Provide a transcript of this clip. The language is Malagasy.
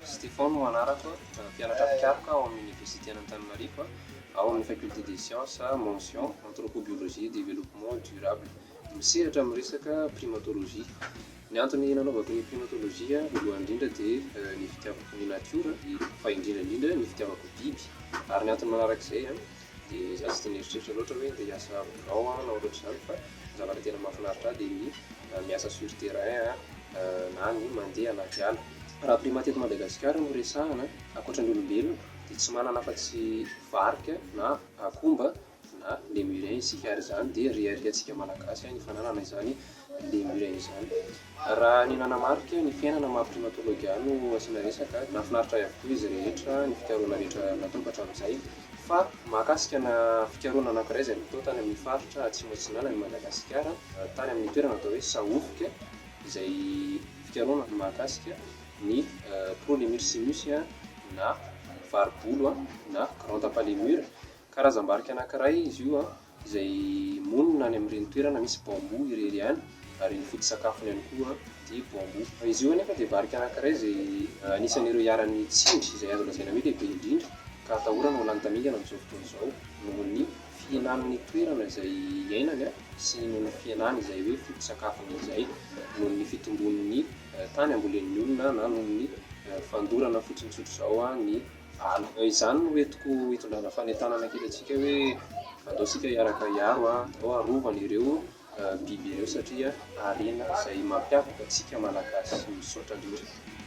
Stefan no anarako, mpianatra mpikaroka ao amin'ny Oniversite an'Antananarivo, ao amin'ny Faculté des Sciences, mention Anthropobiologie et Développement Durable. Misehatra amin'ny resaka primatologie. Ny antony nanaovako ny primatologie voalohany indrindra dia ny fitiavako ny natiora, fa indrindra indrindra ny fitiavako biby. Ary ny antony manarak'izay dia izaho tsy dia nieritreritra loatra hoe andeha hiasa birao na ohatrohatr'izany fa ny zavatra tena mahafinaritra ahy dia ny miasa sur terrain na ny mandeha anaty ala. Raha primate eto Madagasikara no resahana, ankoatra ny olombelona dia tsy manana afa-tsy varika na akomba na lemurien isika ary izany dia reharehantsika Malagasy ny fananana izany lemurien izany. Raha ny nanamarika ny fiainana maha primatologue ahy no asiana resaka, nahafinaritra ahy avokoa izy rehetra, ny fikarohana rehetra nataoko hatramin'izay. Fa mahakasika na fikarohana anankiray izay natao tany amin'ny faritra atsimo atsinanan'i Madagasikara, tany amin'ny toerana atao hoe Sahofika, izay fikarohana mahakasika ny Prolemur simus na varibolo na Grand Apalemur. Karazam-barika anankiray izy io izay monina any amin'ireny toerana misy bambou irery ihany ary ny foto-tsakafony ihany koa dia bambou. Izy io anefa dia varika anankiray izay anisan'ireo iharan'ny tsindry izay azo lazaina hoe lehibe indrindra ka atahorana ho lany tamingana amin'izao fotoana izao noho ny fihenan'ny toerana izay iainany sy noho ny fihenany izay hoe foto-tsakafony izay noho ny fitombon'ny tany ambolen'ny olona na noho ny fandorana fotsiny tsotr'izao ny ala. Izany no entiko hitondrana fanentanana kely antsika hoe andao isika hiaraka hiaro, andao harovana ireo biby ireo satria harena izay mampiavaka antsika Malagasy. Misaotra indrindra.